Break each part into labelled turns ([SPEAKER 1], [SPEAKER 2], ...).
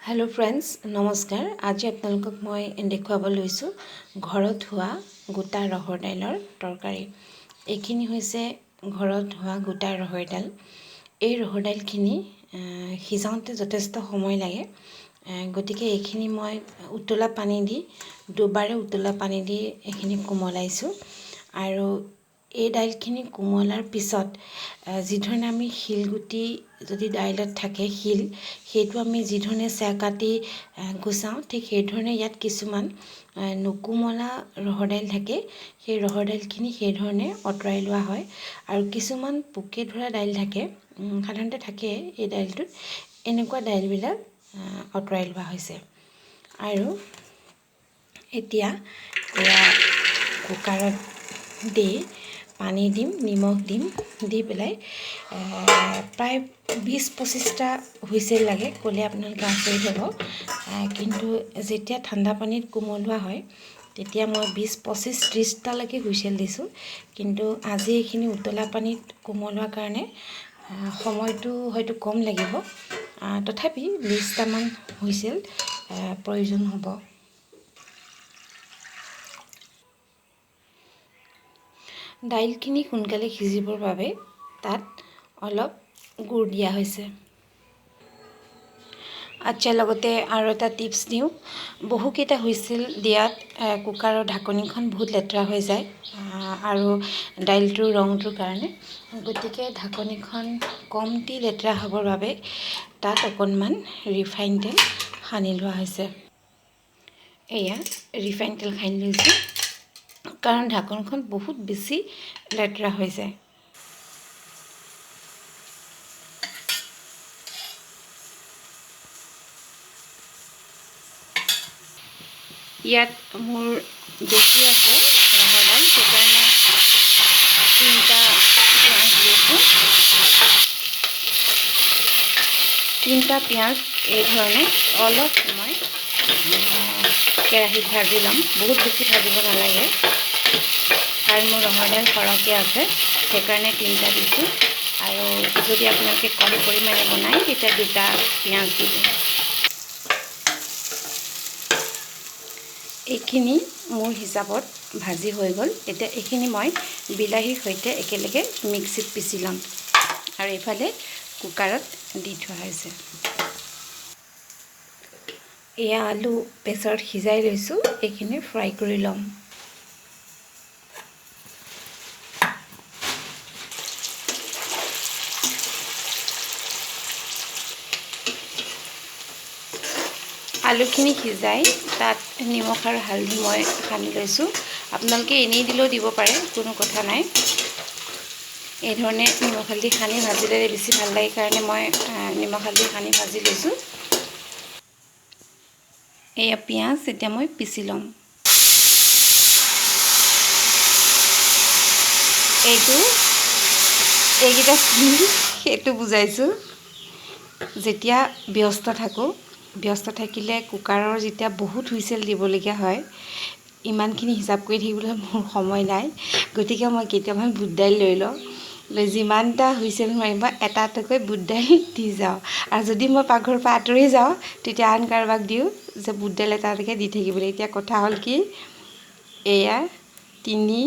[SPEAKER 1] Hello' friends, নমস্কাৰ। আজি আপোনালোকক মই দেখুৱাব লৈছোঁ ঘৰত হোৱা গোটা ৰহৰ দাইলৰ তৰকাৰী। এইখিনি হৈছে ঘৰত হোৱা গোটা ৰহৰ দাইল। এই ৰহৰ দাইলখিনি সিজাওঁতে যথেষ্ট সময় লাগে, গতিকে এইখিনি মই উতলা পানী দি দুবাৰে উতলা পানী দি এইখিনি কোমলাইছোঁ। আৰু এই দাইলখিনি কোমলাৰ পিছত যিধৰণে আমি শিলগুটি যদি দাইলত থাকে শিল, সেইটো আমি যিধৰণে চেকাটি গুচাওঁ, ঠিক সেইধৰণে ইয়াত কিছুমান নুকোমলা ৰহৰ দাইল থাকে, সেই ৰহৰ দাইলখিনি সেইধৰণে আঁতৰাই লোৱা হয়। আৰু কিছুমান পোকে ধৰা দাইল থাকে, সাধাৰণতে থাকে এই দাইলটোত, এনেকুৱা দাইলবিলাক আঁতৰাই লোৱা হৈছে। আৰু এতিয়া এয়া কুকাৰত দি পানী দিম, নিমখ দিম, দি পেলাই প্ৰায় 20-25টা হুইচেল লাগে, ক'লে আপোনালোকে আচৰিত হ'ব। কিন্তু যেতিয়া ঠাণ্ডা পানীত কোমলোৱা হয় তেতিয়া মই 20-25 30টালৈকে হুইচেল দিছোঁ। কিন্তু আজি এইখিনি উতলা পানীত কোমলোৱাৰ কাৰণে সময়টো হয়তো কম লাগিব, তথাপি 20টামান হুইচেল প্ৰয়োজন হ'ব। দাইলখিনি সোনকালে সিজিবৰ বাবে তাত অলপ গুড় দিয়া হৈছে। আচ্ছা, লগতে আৰু এটা টিপছ দিওঁ, বহুকেইটা হুইচেল দিয়াত কুকাৰৰ ঢাকনিখন বহুত লেতেৰা হৈ যায় আৰু দাইলটোৰ ৰংটোৰ কাৰণে, গতিকে ঢাকনিখন কমটি লেতেৰা হ'বৰ বাবে তাত অকণমান ৰিফাইন তেল সানি লোৱা হৈছে। এয়া ৰিফাইন তেল সানি লৈছোঁ, কাৰণ ঢাকনখন বহুত বেছি লেতেৰা হৈ যায়। ইয়াত মোৰ বেছি আছে ৰহৰ দাইল, সেইকাৰণে 3টা পিঁয়াজ লৈছোঁ। 3টা পিঁয়াজ এইধৰণে অলপ সময় কেৰাহীত ভাজি ল'ম, বহুত বেছি ভাজিব নালাগে, কাৰণ মোৰ ৰহৰ দাইল সৰহকৈ আছে, সেইকাৰণে 3টা দিছোঁ। আৰু যদি আপোনালোকে কম পৰিমাণে বনায় তেতিয়া 2টা পিঁয়াজ দিব। এইখিনি মোৰ হিচাপত ভাজি হৈ গ'ল। এতিয়া এইখিনি মই বিলাহীৰ সৈতে একেলগে মিক্সিত পিচি ল'ম। আৰু এইফালে কুকাৰত দি থোৱা হৈছে। এয়া আলু প্ৰেছাৰত সিজাই লৈছোঁ, এইখিনি ফ্ৰাই কৰি ল'ম। আলুখিনি সিজাই তাত নিমখ আৰু হালধি মই সানি লৈছোঁ। আপোনালোকে এনেই দিলেও দিব পাৰে, কোনো কথা নাই। এইধৰণে নিমখ হালধি সানি ভাজিলে বেছি ভাল লাগে কাৰণে মই নিমখ হালধি সানি ভাজি লৈছোঁ। এয়া পিঁয়াজ এতিয়া মই পিচি ল'ম। এইকেইটা সেইটো বুজাইছোঁ, যেতিয়া ব্যস্ত থাকোঁ, ব্যস্ত থাকিলে কুকাৰৰ যেতিয়া বহুত হুইচেল দিবলগীয়া হয়, ইমানখিনি হিচাপ কৰি থাকিবলৈ মোৰ সময় নাই, গতিকে মই কেতিয়াবা বুট দাইল লৈ লওঁ, লৈ যিমানটা হুইচেল মাৰিব এটা এটাকৈ বুট দাইল দি যাওঁ। আৰু যদি মই পাকঘৰৰ পৰা আঁতৰি যাওঁ তেতিয়া আন কাৰোবাক দিওঁ যে বুট দাইল এটা এটাকৈ দি থাকিবলৈ। এতিয়া কথা হ'ল কি, এয়া 3,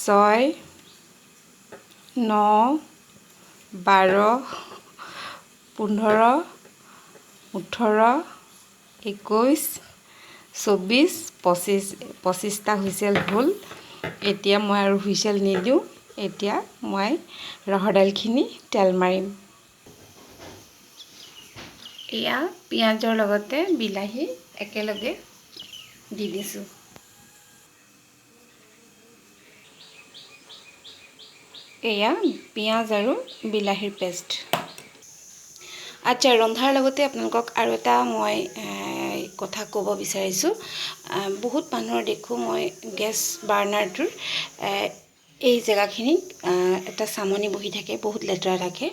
[SPEAKER 1] 6, 9, 12, 15, 18, 21, 24, 25, 25টা হুইচেল হ'ল। এতিয়া মই আৰু হুইচেল নিদিওঁ, এতিয়া মই ৰহৰ দাইলখিনি তেল মাৰিম। এয়া পিঁয়াজৰ লগতে বিলাহী একেলগে দি দিছোঁ। এয়া পিঁয়াজ আৰু বিলাহীৰ পেষ্ট। আচ্ছা, ৰন্ধাৰ লগতে আপোনালোকক আৰু এটা মই কথা ক'ব বিচাৰিছোঁ। বহুত মানুহৰ দেখোঁ মই গেছ বাৰ্ণাৰটোৰ এই জেগাখিনিত এটা চামনি বহি থাকে, বহুত লেতেৰা থাকে।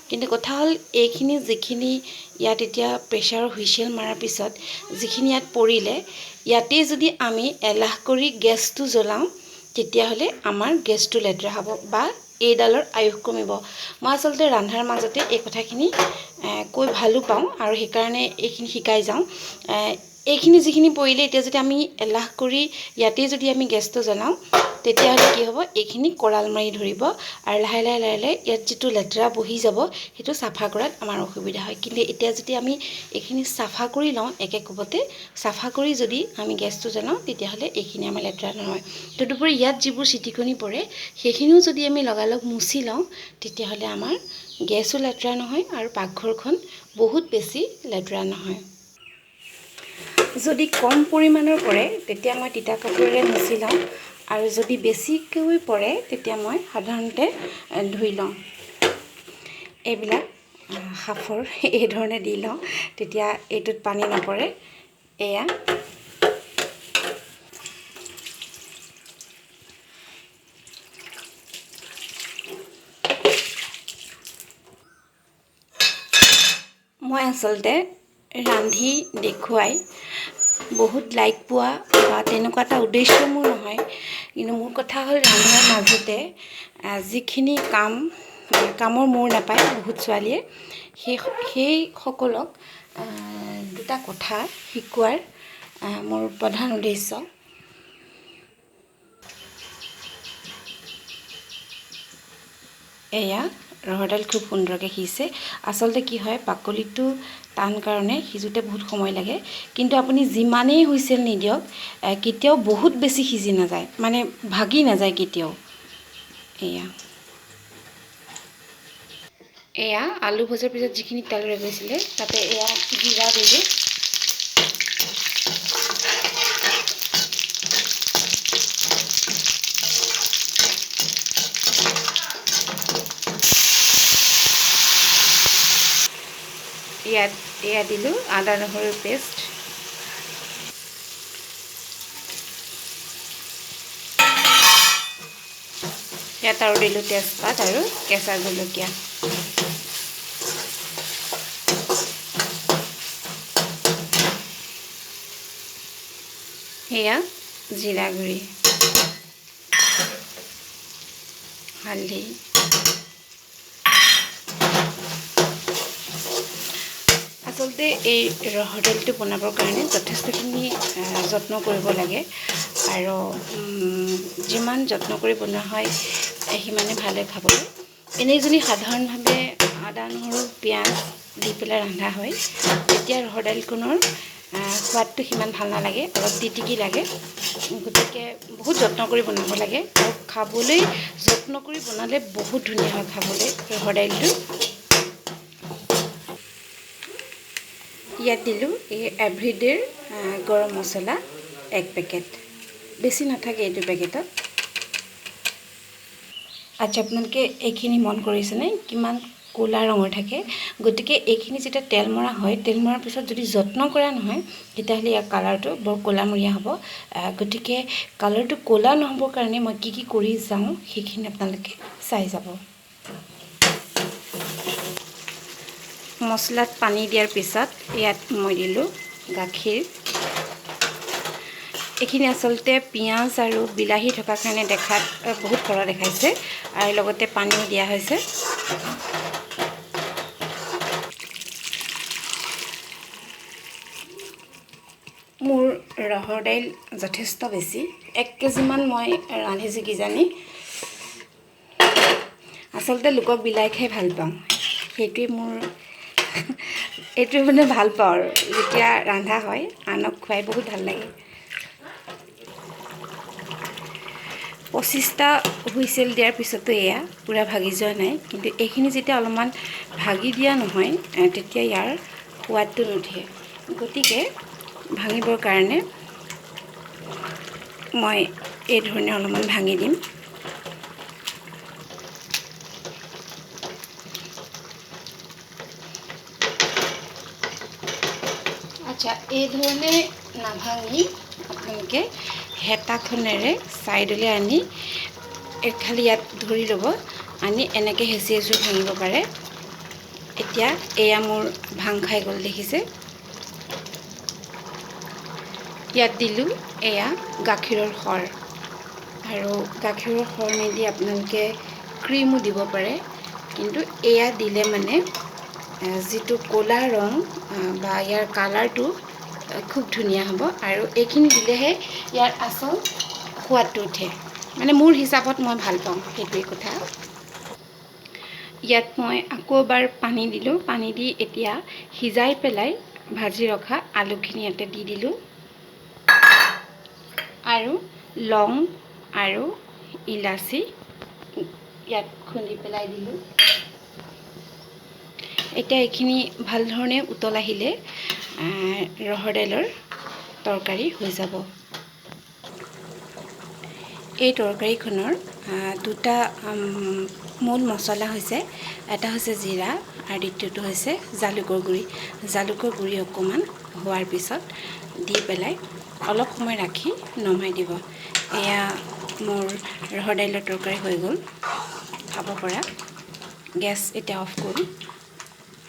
[SPEAKER 1] কিন্তু কথা হ'ল এইখিনি যিখিনি ইয়াত এতিয়া প্ৰেছাৰৰ হুইচেল মৰাৰ পিছত যিখিনি ইয়াত পৰিলে, ইয়াতেই যদি আমি এলাহ কৰি গেছটো জ্বলাওঁ তেতিয়াহ'লে আমাৰ গেছটো লেতেৰা হ'ব বা এইডালৰ আয়ুস কমিব। মই আচলতে ৰন্ধাৰ মাজতে এই কথাখিনি কৈ ভালো পাওঁ আৰু সেইকাৰণে এইখিনি শিকাই যাওঁ। এইখিনি যিখিনি পৰিলে এতিয়া যদি আমি এলাহ কৰি ইয়াতেই যদি আমি গেছটো জ্বলাওঁ, তেতিয়াহ'লে কি হ'ব, এইখিনি কৰাল মাৰি ধৰিব আৰু লাহে লাহে লাহে লাহে ইয়াত যিটো লেতেৰা বহি যাব সেইটো চাফা কৰাত আমাৰ অসুবিধা হয়। কিন্তু এতিয়া যদি আমি এইখিনি চাফা কৰি লওঁ, একে কোবতে চাফা কৰি যদি আমি গেছটো জ্বলাওঁ, তেতিয়াহ'লে এইখিনি আমাৰ লেতেৰা নহয়। তদুপৰি ইয়াত যিবোৰ চিটিকনি পৰে সেইখিনিও যদি আমি লগালগ মুচি লওঁ, তেতিয়াহ'লে আমাৰ গেছো লেতেৰা নহয় আৰু পাকঘৰখন বহুত বেছি লেতেৰা নহয়। যদি কম পৰিমাণৰ পৰে তেতিয়া মই তিতা কাপোৰেৰে মুচি লওঁ, আৰু যদি বেছিকৈ পৰে তেতিয়া মই সাধাৰণতে ধুই লওঁ। এইবিলাক সাফৰ এই ধৰণে দি লওঁ, তেতিয়া এইটোত পানী নপৰে। এয়া মই আচলতে ৰান্ধি দেখুৱাই বহুত লাইক পোৱা বা তেনেকুৱা এটা উদ্দেশ্য মোৰ নহয়, কিন্তু মোৰ কথা হ'ল ৰন্ধাৰ মাজতে যিখিনি কামৰ মূৰ নাপায় বহুত ছোৱালীয়ে, সেইসকলক দুটা কথা শিকোৱাৰ মোৰ প্ৰধান উদ্দেশ্য। এয়া ৰহৰ দাইল খুব সুন্দৰকৈ সিজিছে। আচলতে কি হয়, বাকলিটো টান কাৰণে সিজোতে বহুত সময় লাগে, কিন্তু আপুনি যিমানেই হুইচেল নিদিয়ক কেতিয়াও বহুত বেছি সিজি নাযায়, মানে ভাগি নাযায় কেতিয়াও। এয়া আলু ভজাৰ পিছত যিখিনি তেল ৰৈ গৈছিলে তাতে এয়া জিৰা দিলোঁ। ইয়াত এয়া দিলোঁ আদা নহৰুৰ পেষ্ট। ইয়াত আৰু দিলোঁ তেজপাত আৰু কেঁচা জলকীয়া। সেয়া জিৰা গুড়ি, হালধি। আচলতে এই ৰহৰ দাইলটো বনাবৰ কাৰণে যথেষ্টখিনি যত্ন কৰিব লাগে, আৰু যিমান যত্ন কৰি বনোৱা হয় সিমানে ভাল হয় খাবলৈ। এনেই যদি সাধাৰণভাৱে আদা নহৰু পিঁয়াজ দি পেলাই ৰন্ধা হয়, তেতিয়া ৰহৰ দাইলখনৰ সোৱাদটো সিমান ভাল নালাগে, অলপ তিতিকি লাগে। গতিকে বহুত যত্ন কৰি বনাব লাগে, আৰু খাবলৈ যত্ন কৰি বনালে বহুত ধুনীয়া হয় খাবলৈ ৰহৰ দাইলটো। ইয়াত দিলোঁ এই এভৰিডেৰ গৰম মছলা এক পেকেট, বেছি নাথাকে এইটো পেকেটত। আচ্ছা, আপোনালোকে এইখিনি মন কৰিছেনে কিমান ক'লা ৰঙৰ থাকে? গতিকে এইখিনি যেতিয়া তেল মৰা হয়, তেল মৰাৰ পিছত যদি যত্ন কৰা নহয় তেতিয়াহ'লে ইয়াৰ কালাৰটো বৰ ক'লামূৰীয়া হ'ব। গতিকে কালাৰটো ক'লা নহ'বৰ কাৰণে মই কি কি কৰি যাওঁ সেইখিনি আপোনালোকে চাই যাব। মছলাত পানী দিয়াৰ পিছত ইয়াত মই দিলোঁ গাখীৰ। এইখিনি আচলতে পিঁয়াজ আৰু বিলাহী থকাৰ কাৰণে দেখাত বহুত সৰহ দেখাইছে, আৰু লগতে পানীও দিয়া হৈছে। মোৰ ৰহৰ দাইল যথেষ্ট বেছি, 1 কেজিমান মই ৰান্ধিছোঁ কিজানি। আচলতে লোকক বিলাই খাই ভাল পাওঁ, সেইটোৱে মোৰ এইটোৱে মানে ভাল পাওঁ। আৰু যেতিয়া ৰন্ধা হয় আনক খুৱাই বহুত ভাল লাগে। 25টা হুইচেল দিয়াৰ পিছতো এয়া পূৰা ভাগি যোৱা নাই, কিন্তু এইখিনি যেতিয়া অলপমান ভাগি দিয়া নহয় তেতিয়া ইয়াৰ সোৱাদটো নুঠে। গতিকে ভাঙিবৰ কাৰণে মই এই ধৰণে অলপমান ভাঙি দিম। আচ্ছা, এই ধৰণে নাভাঙি আপোনালোকে হেতাখনেৰে ছাইডলৈ আনি খালি ইয়াত ধৰি ল'ব, আনি এনেকৈ হেঁচি হেঁচি ভাঙিব পাৰে। এতিয়া এয়া মোৰ ভাং খাই গ'ল, দেখিছে। ইয়াত দিলোঁ এয়া গাখীৰৰ সৰ, আৰু গাখীৰৰ সৰ নিদি আপোনালোকে ক্ৰীমো দিব পাৰে, কিন্তু এয়া দিলে মানে যিটো ক'লা ৰং বা ইয়াৰ কালাৰটো খুব ধুনীয়া হ'ব আৰু এইখিনি দিলেহে ইয়াৰ আচল সোৱাদটো উঠে। মানে মোৰ হিচাপত মই ভাল পাওঁ, সেইটোৱে কথা। ইয়াত মই আকৌ এবাৰ পানী দিলোঁ। পানী দি এতিয়া সিজাই পেলাই ভাজি ৰখা আলুখিনি ইয়াতে দি দিলোঁ আৰু লং আৰু ইলাচি ইয়াত খুন্দি পেলাই দিলোঁ। এতিয়া এইখিনি ভাল ধৰণে উতল আহিলে ৰহৰ দাইলৰ তৰকাৰী হৈ যাব। এই তৰকাৰীখনৰ দুটা মূল মছলা হৈছে, এটা হৈছে জিৰা আৰু দ্বিতীয়টো হৈছে জালুকৰ গুড়ি। জালুকৰ গুড়ি অকণমান হোৱাৰ পিছত দি পেলাই অলপ সময় ৰাখি নমাই দিব। এয়া মোৰ ৰহৰ দাইলৰ তৰকাৰী হৈ গ'ল খাব পৰা। গেছ এতিয়া অফ কৰোঁ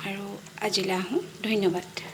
[SPEAKER 1] আৰু আজিলৈ আহোঁ। ধন্যবাদ।